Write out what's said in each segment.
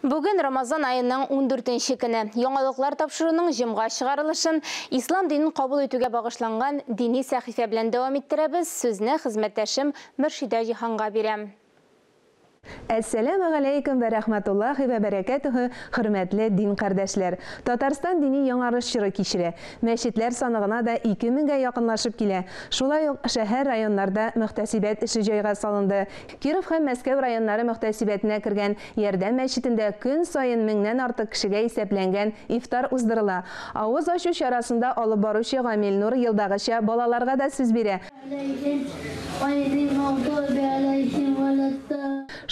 Бүген Рамазан аеның 14 көне. Яңалыклар тапшыруның җомга чыгарылышын ислам динен кабул итүгә багышланган дини сәхифә белән дәвам иттерәбез. Сүзне хезмәттәшем Мөршидә Җиһанга бирәм. Әссәламү галәйкүм вә рәхмәтуллаһи вә бәрәкәтүһү, хөрмәтле дин кардәшләр! Татарстан дини яңарыш чоры кичерә. Мәчетләр саны гына да 2000 гә якынлашып килә. Шулай ук шәһәр-районнарда мөхтәсибәт эше җайга салынды. Киров һәм Мәскәү районнары мөхтәсибәтенә кергән Ярдәм мәчетендә көн саен меңнән артык кешегә исәпләнгән ифтар уздырыла. Авыз ачу чарасында алып баручы Гамил Нур елдагыча балаларга да сүз бирә.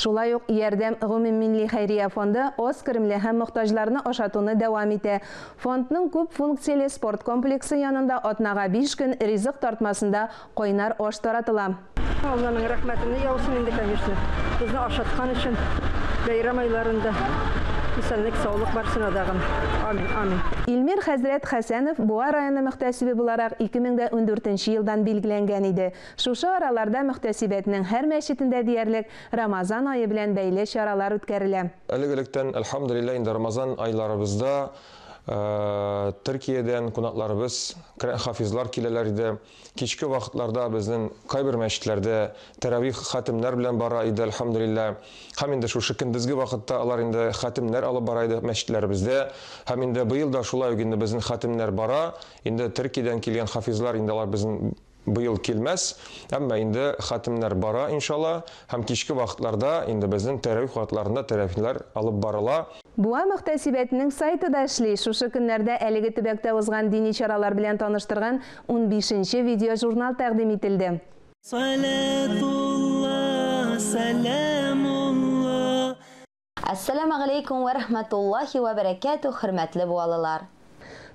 Шулай ук Ярдәм гомуммилли хәйрия фонды аз керемле һәм мохтаҗларны ашатуны дәвам итә. Фондның күп функцияле спорт комплексы янында атнага биш көн ризык тартмасында кайнар аш таратыла. Алланың рәхмәтене яусын инде, конечно, безне ашаткан өчен бәйрәм айларында. Исәнлек, саулык барсына дагын. Амин, амин. Илмир хәзрәт Хәсәнов Буа районы мөхтәсибе буларак 2014 елдан билгеләнгән иде. Шушы араларда мөхтәсибәтнең һәр мәчетендә диярлек Рамазан ае белән бәйле чаралар үткәрелә. Элек-электән, әлхәмдүлилләһ, инде Рамазан айларыбызда Төркиядән кунакларыбыз, хафизлар киләләр иде. Кичке вакытларда безнең кайбер мәчетләрдә тәравих хатемнәр белән бара иде, әлхәмдүлилләһ. Һәм инде шушы көндезге вакытта алар инде хатемнәр алып бара иде мәчетләребездә. Һәм инде быел да шулай ук инде безнең хатемнәр бара. Инде Төркиядән килгән хафизлар инде алар безнең быел килмәс, әмма инде хатемнәр бара, иншалла, һәм кичке вакытларда инде безнең тәравих вакытларында тәравихләр алып барыла. Буа мөхтәсибәтенең сайты да эшли. Шушы көннәрдә әлеге төбәктә узган дини чаралар белән таныштырган унбишенче видеожурнал тәкъдим ителде. Салатулла, сәламулла. Әссәламегаләйкүм вә рәхмәтуллаһи вә бәрәкәтүһ, хөрмәтле буалылар!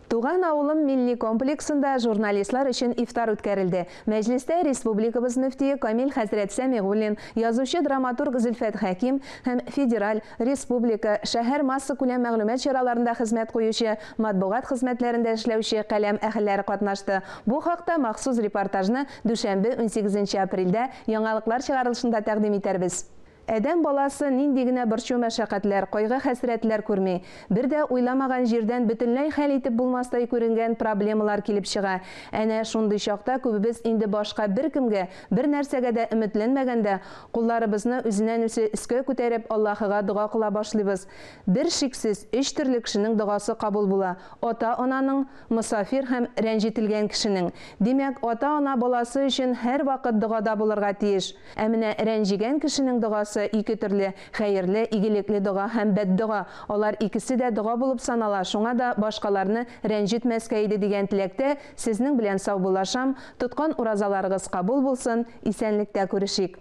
Туган авылым милли комплексында журналистлар өчен ифтар үткәрелде. Мәҗлестә республикабыз мөфтие Камил хәзрәт Сәмигуллин, язучы-драматург Зөлфәт Хәким һәм федераль, республика, шәһәр массакүләм мәгълүмат чараларында хезмәт куючы, матбугат хезмәтләрендә эшләүче каләм әһелләре катнашты. Бу хакта махсус репортажны дүшәмбе, унсигезенче апрельдә Яңалыклар чыгарылышында тәкъдим итәрбез. Адәм баласы нинди генә борчу-мәшәкатьләр, кайгы-хәсрәтләр күрми. Бер дә уйламаган җирдән бөтенләй хәл итеп булмастай күренгән проблемалар килеп чыга. Әнә шундый чакта күбебез инде башка беркемгә, бернәрсәгә дә өметләнмәгәндә, кулларыбызны үзеннән-үзе өскә күтәреп Аллаһыга дога кыла башлыйбыз. Бер шиксез, өч төрле кешенең догасы кабул була, ата-ананың, мосафир һәм рәнҗетелгән кешенең. Димәк, ата-ана баласы өчен һәрвакыт догада булырга тиеш. Ә менә рәнҗегән кешенең догасы ике төрле, хәерле, игелекле дога һәм бәддога. Алар икесе дә дога булып санала, шуңа да башкаларны рәнҗетмәскә иде дигән теләктә сезнең белән саубуллашам, тоткан уразаларыгыз кабул булсын, исәнлектә күрешик.